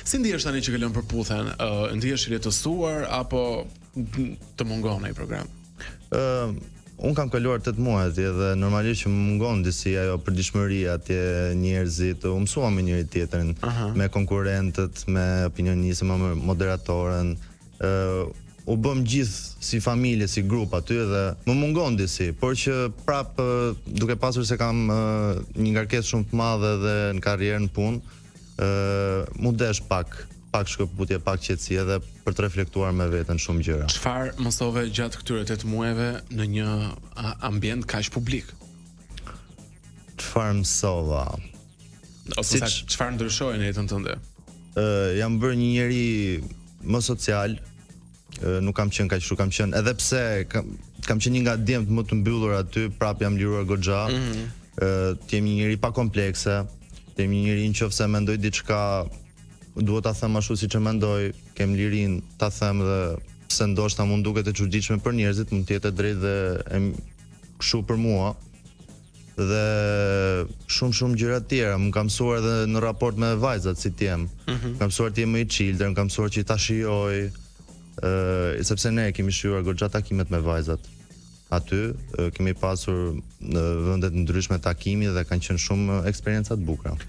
Si ndihesh tani që ke lënë Përputhen? Ë uh, ndihesh i lehtësuar apo të mungon ai program? Ë uh, un kam kaluar 8 muaj atje dhe normalisht që më mungon disi ajo përditshmëria atje, njerëzit, u mësuam me njëri tjetrin, uh -huh. me konkurrentët, me opinionistët, me moderatoren, ë uh, u bëm gjithë si familje, si grup aty dhe më mungon disi, por që prap duke pasur se kam uh, një ngarkesë shumë të madhe dhe në karrierë në punë, ë uh, m'u desh pak pak shkëputje, pak qetësi edhe për të reflektuar me veten shumë gjëra. Çfarë mësove gjatë këtyre 8 muajve në një ambient kaq publik? Çfarë mësova? Ose si çfarë ndryshoi në jetën tënde? Ë uh, jam bërë një njeri më social, uh, nuk kam qenë kaq kështu, kam qenë edhe pse kam, kam qenë një nga djemtë më të mbyllur aty, prap jam liruar goxha. Ëh, mm -hmm. uh, të jem një njeri pa komplekse, të jem një njeri nëse mendoj diçka duhet ta them ashtu siç e mendoj, kem lirinë ta them dhe pse ndoshta mund duket e çuditshme për njerëzit, mund të jetë e drejtë dhe e kështu për mua dhe shumë shumë gjëra të tjera. Më ka mësuar edhe në raport me vajzat si të jem. Mm -hmm. Kam mësuar të jem më i çiltër, më ka mësuar që ta shijoj, ë sepse ne kemi shijuar goxha takimet me vajzat. Aty kemi pasur në vende të ndryshme takimi dhe kanë qenë shumë eksperienca të bukura.